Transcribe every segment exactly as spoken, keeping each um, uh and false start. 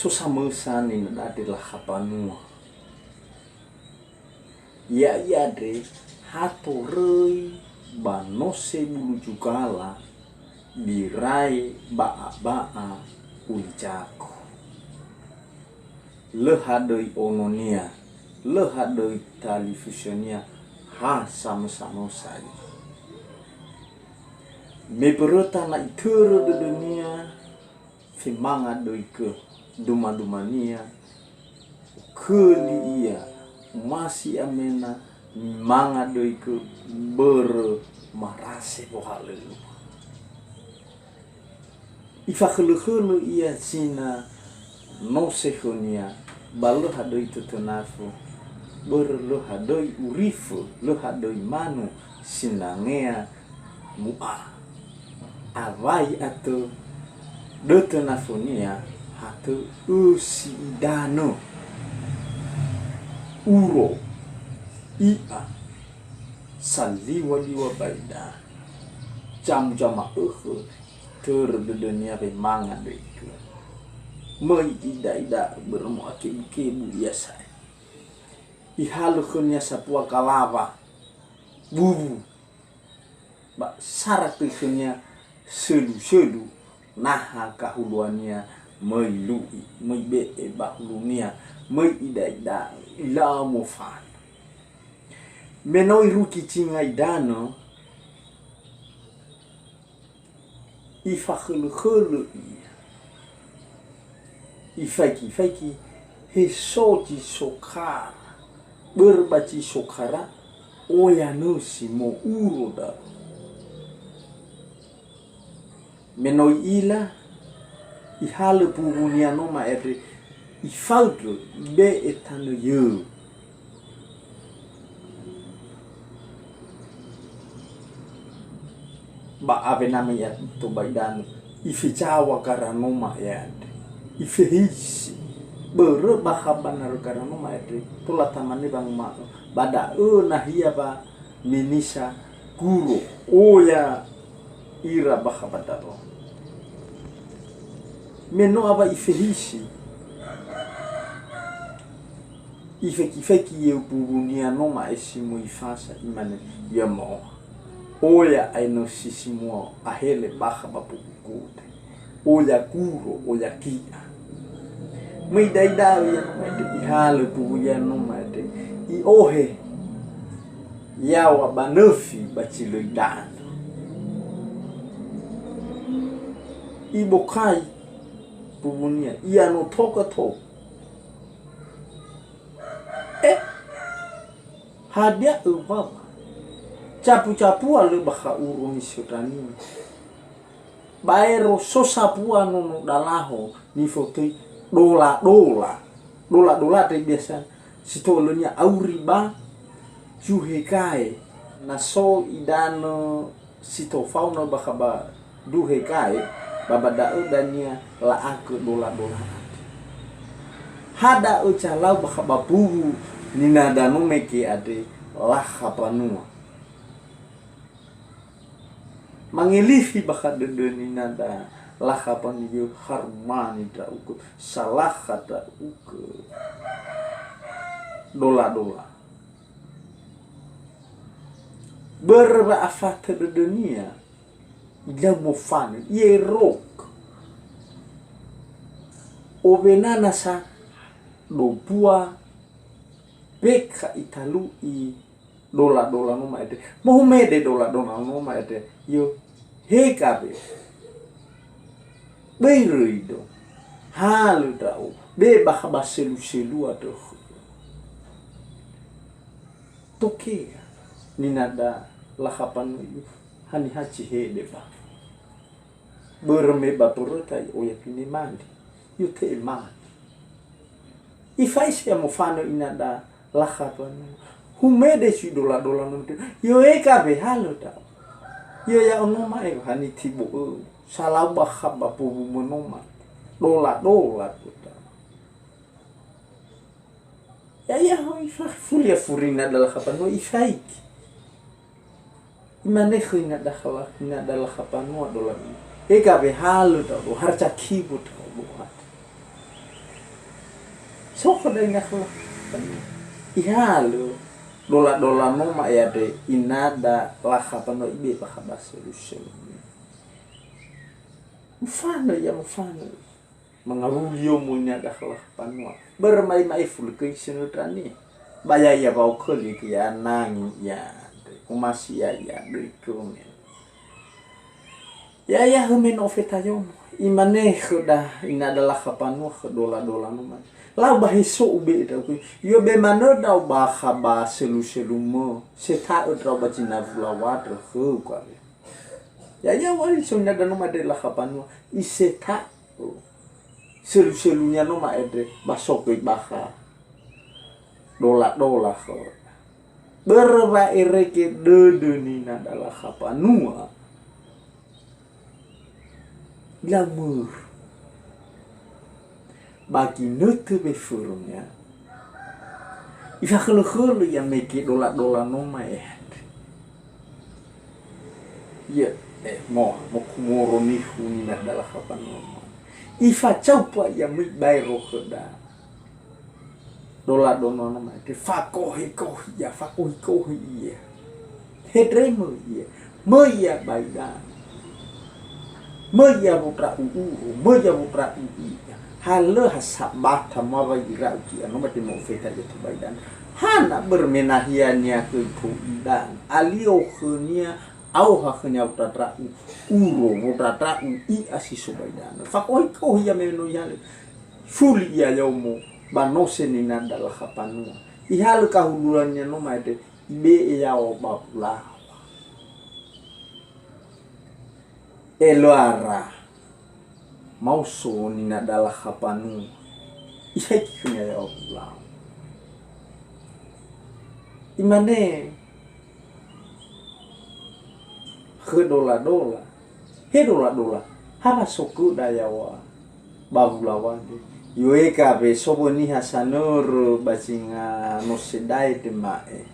So samösa ninada andre lakha mbanua. Ya'ia andre ha toröi ba nose bulu zugala, birae ba'a-ba'a uli zako. Lö hadöi ononia, lö hadöi talifusionia, ha samösa-mösa ia. Me mböröta na itörö dödönia, femanga döi gö, duma-dumania, uköli ia, umasi amena, manga döi gö börö marase wohalöŵa. Ifakhölö-khölö ia zina nose khönia, ba lö hadöi tötönafö, börö lö hadöi urifö, lö hadöi manu sinangea mu'a. Awai atö dötönafönia hatö ösi idanö, uro, i'a, saliwa-liwa ba idanö. Zamu zama'ökhö, törö dödönia wemanga döi gö. Möi ida-ida börö mo'akebu-kebu ia sa'ae. Ihalö khönia sapua galawa, wuwu. Ba sara töi khönia sölu-sölu naha gahuluania, möi lu'i, möi be'e ba hulunia, möi ida-ida, ilau mofanö. Me no irugi zinga idanö, ifakhölö-khölö ia. Ifaigi-faigi, he so zi so kara, börö ba zi so kara, oya nösi mo'uro da'ö. Me no i'ila, ihalö buwunia no ma'andrö, ifaundrö, ibe'e tanö yöu. Ba awena me ia to ba idanö, ifezaŵa garanoma ia andre. Ifehisi. Börö bakha ba narö garanoma andre, tola tamane wanguma'ö, ba da'ö nahia wa Menisa guro, oya ira bakha ba da'ö. Me no awa ifehisi, ifeki-feki yöu buwunia no ma'e si möi fasa, imane, "Ya mo'a. Oya aenö si si mua ahele bakha ba buwugu." Oya guro, oya gi'a. Möi daida'ö ia no ma'e andre, ihalö buwunia no ma'e andre, i'ohe yaŵa ba nöfi ba zi lö idanö. Ibokai buwunia, ia no toga tou. Eh, hadia öwaŵa? Capu-capua lö bakha uro nisöndranimi. Baero so sapua nono dalaho nifotöi dola-dola. Dola-dola andre biasa si to'ölönia auri ba zuhe gae. Na so idanö si tofao na bakha ba duhe gae, ba ba da'ö dania la'agö dola-dola andre. Ha da'ö zalau bakha ba buwu ninada no mege andre lakha mbanua. Mangelifi bakha dödö ninada lakha mbanua, harumani ndra'ugö, salakha ndra'ugö dola-dola. Börö wa'afatö dödönia, ilau mofanö, ierok. Owena nasa dobua bekha italu'i dola-dola no ma'e andre. Mohumede dola-dola no ma'e andre. Yo, he gabe. Börö ido. Halö ndra'o. Be bakha ba selu-selua dökhö. Tokea. Ninada lakha mbanua, haniha zi hede ba. Börö me ba mböröta i'oyakini mali. Yo te'e mali. Ifaisa ia mofanö inada lakha mbanua. Humede zui dola-dola no ma'e andre. Yo e gabe halö ndra'o. Yo ya'o no ma'e wa haniti bo'ö. Salau bakha ba buwu mönö ma'e. Dola-dola tota. Ya'ia ho ifuli afuri inada lakha mbanua ifaigi. Imane khö inada khala, inada lakha mbanua dola-dola. E gabe halö ndra'o, harca kibo ndra'o. So khöda ina khöla. Ihalö, dola-dola no ma'e andre inada lakha mbanua ibe bakha ba selu-selu. Mufanö ia, mufanö. Mangawuli yomo inada lakha mbanua. Börö mai ma'e fulö göi sönöndra ni. Ba ya'ia wa'okhöli göi anangi ia andre. Omasi ia ia göi gömel. Ya'ia hömeno ofeta yomo. Imane khöda inada lakha mbanua khö dola-dola no mane. Lau ba heso ube'e ndra'ugö. Yo be manö ndra'o bakha ba selu-selu mö. Seta'ö ndra'o ba zinawula wandrö khöu kawe. Ya'ia wali so inada no mane lakha mbanua. Iseta'ö. Selu-selunia no ma'e andre ba so göi bakha dola-dola khöda. Börö wa'erege dödö ninada lakha mbanua. Lau mörö. Ba ginötö weförönia. Ifakhölö-khölö ia mege dola-dola no ma'e andre. Ia, eh, mo, mo kumoro nihu ninada lakha mbanua. Ifacaupa ia möi baero khöda. Dola-dola no ma'e andre, fakohi-kohi ia, fakohi-kohi ia. Hendrei möi ia, möi ia ba idanö. Möi ia wondra'u uro, möi ia wondra'u i'a. Ha lö ha sabata mawai ira'u ki'a no mate mo'ofeta ia to ba idanö. Hana börö me nahia niakö itou idanö. Alio khönia, aoha khönia wondra'u uro, wondra'u i'a si so ba idanö. Fakohi-kohi ia me no ihalö. Fuli ia yomo ba nose ninada lakha mbanua. Ihalö kahululania no ma'e andre, ibe'e yaŵa ba wulaŵa. Eluara maoso ninada lakha mbanua. Ihaiki khönia yaŵa wulaŵa. Imane khö dola-dola, "He dola-dola, ha wa so göda yaŵa ba wulaŵa andre?" "Yo'e kawe, so wö niha sanörö ba zinga nose dae dema'e.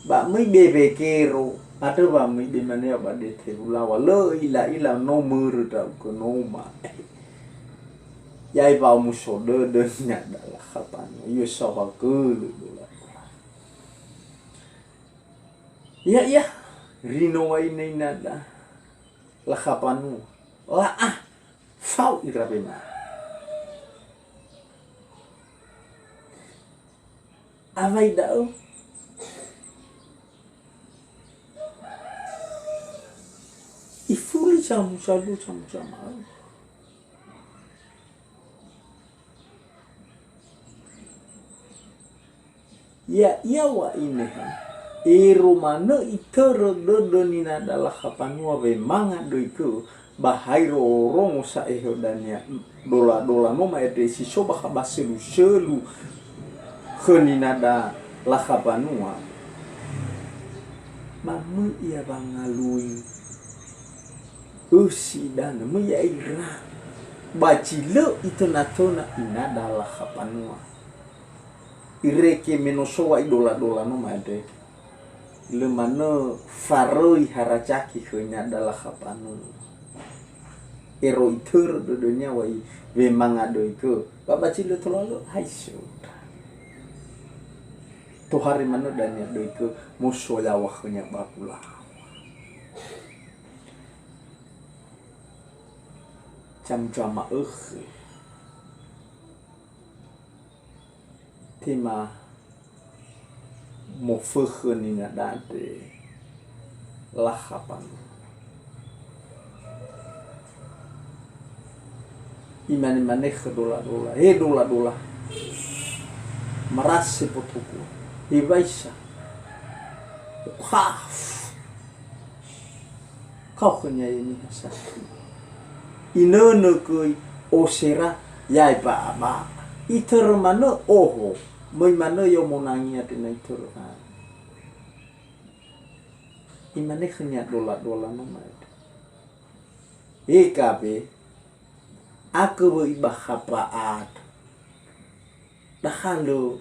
Ba möi be wegero, andrö wa möi be mane ba dete wulaŵa, lö ila-ila no mörö ndra'ugö no ma'e." Ya'e wa'omuso dödö ninada lakha mbanua, yo saohagölö dola-dola. Ya'ia, rino wa'ine inada lakha mbanua. La'a, fao ira wema. Awai da'ö, ifuli samusalu samusama'ö. Ya'ia wa'ine ha, ero manö itörö dödö ninada lakha mbanua wemanga döigö, ba ha iro orongo sa'ae hödania dola-dola no ma'e andre si so bakha ba selu-selu khö ninada lakha mbanua. Ba möi ia wangalui ösi idanö, möi ia ira. Ba zi lö itönatö-Na inada lakha mbanua. Irege me no so wa'i dola-dola no ma'e andre. Lö manö faröi harazaki khö inada lakha mbanua. Ero itörö dödönia wa'i wemanga döigö. Ba ba zi lö tola lö, hai so. Tohare manö dania döigö, moso yaŵa khönia ba wulaŵa. Jam-, jama'ökhö. Tema mofökhö ninada andre lakha mbanua. Imane-mane khö dola-dola, "He dola-dola, marase mbotogu, hewaisa okhafu." Kao khönia ya'e niha sakhi. Inönö göi osera ya'e ba'a-ba'a. Itörö manö oho, möi manö yomo nangi andre na itörö andre. Imane khönia dola-dola no ma'e andre, "He kawe, agö wö'i bakha ba'a andre. Dakha lö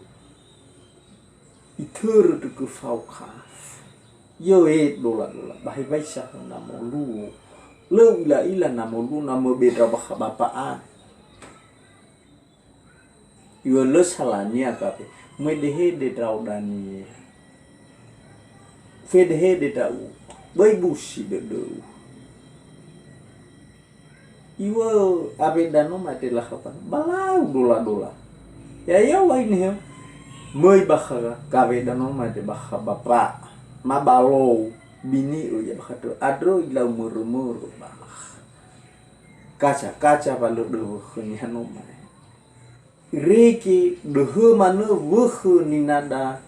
itörö dögö fao kafu." "Yo'e dola-dola, ba hewaisa na moluo? Lö ila-ila na moluo, na möbe ndra bakha ba'a andre." Iŵa'ö lö salania kafe. Muhedehede ndra'o dania. Fedehede ndra'u. Böi busi dödöu. Iŵa'ö awe danö mate lakha panua. Ba lau dola-dola. Ya'ia ŵa'ö ine he. Möi bakha gawe danö mate bakha bapa. Mabalou. Bini'ö ia bakha tö. Andrö ilau mörö-mörö bakha. Kaca-kaca wa lö döwö khönia no mae. Irege döhö manö wökhö ninada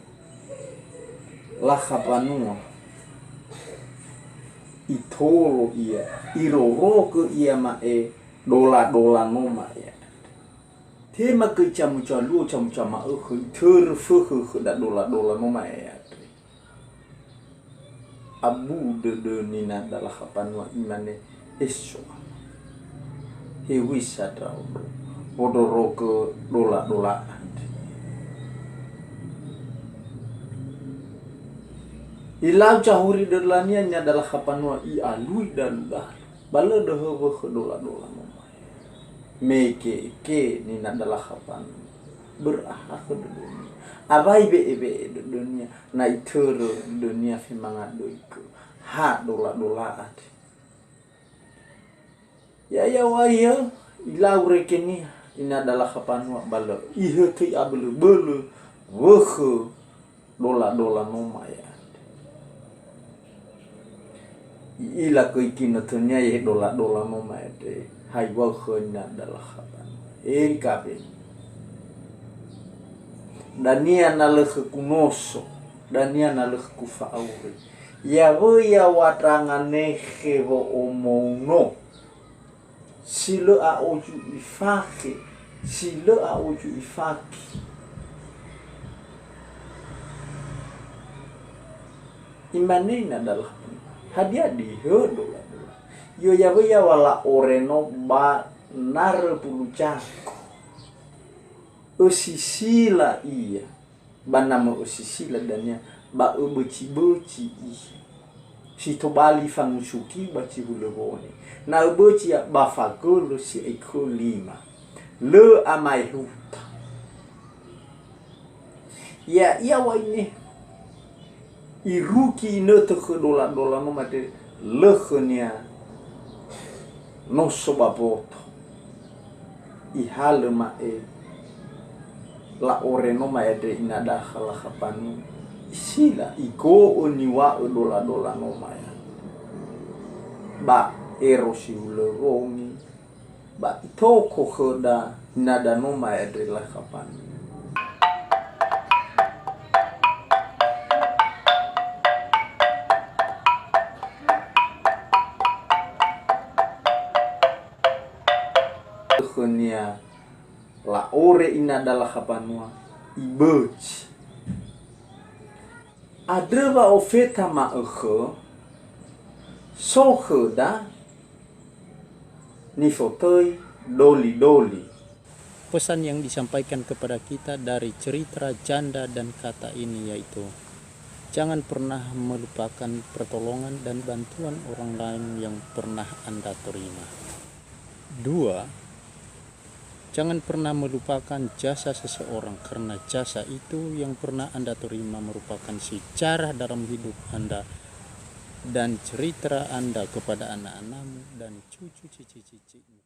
lakha panua. Itolo ia, irorogö ia ma'e dola-dola no ma'e. Tema göi camuca luo, camuca ma'ökhö, itörö fökhö khöda dola-dola no ma'e andre. Abu dödö ninada lakha panua, imane, "He So'aya, hewisa ndra'odo wondrorogö dola-dola andre." Ilau zahori dölania ninada lakha panua, i'alui dalu-dalu. Ba lö döhö wökhö dola-dola no mae. Mege-ege ninada lakha panua. Börö ahakhö dödönia. Awai we'e-we'e dödönia. Na itörö dödönia femangadöigö. Ha dola-dola andre. Ya'ia ŵa'ö ilau regenia, ninada lakha panua ba lö. Ihötöi abölö-bölö, wökhö dola-dola no ma'e andre. I'ila göi ginötönia he dola-dola no ma'e andre, ha iŵa'ö khönia ninada lakha panua. He gawe. Dania na lö khögu noso, dania na lö khögu fa'auri. Ya'ia ŵa'ö ya'o ndra nganekhe wo'omouno. Si lö a'oyu ifakhe, si lö a'oyu ifakhe. Imane ninada lakha panua, "Hadia dödöu dola-dola?" Ya'ia ŵa'ö ya'o la'ore no ba narö bulu jago. Ösisila ia. Ba na mö'ö sisila dania, ba öböci-böci ia. Si tobali fangusuki ba zi hulö wone. Na öböci ia ba fagölö si'ai khö lima. Lö amaehuta. Ya'ia ŵa'ö ine. Irugi inötö khö dola-dola no mate lö khönia noso ba mboto. Ihalö ma'e, la'ore no ma'e andre inada lakha panua. Isila, igo'ö niŵa'ö dola-dola no ma'e. Ba ero si hulö wongi, ba itoko khöda ninada no ma'e andre lakha panua. Khönia la'ore inada lakha panua, iböci. Andrö wa ofeta ma'ökhö, so khöda nifotöi doli-doli. Pesan yang disampaikan kepada kita dari cerita janda dan kata ini yaitu, jangan pernah melupakan pertolongan dan bantuan orang lain yang pernah Anda terima. Dua, jangan pernah melupakan jasa seseorang, karena jasa itu yang pernah Anda terima merupakan sejarah dalam hidup Anda dan cerita Anda kepada anak-anakmu dan cucu cici-cicimu.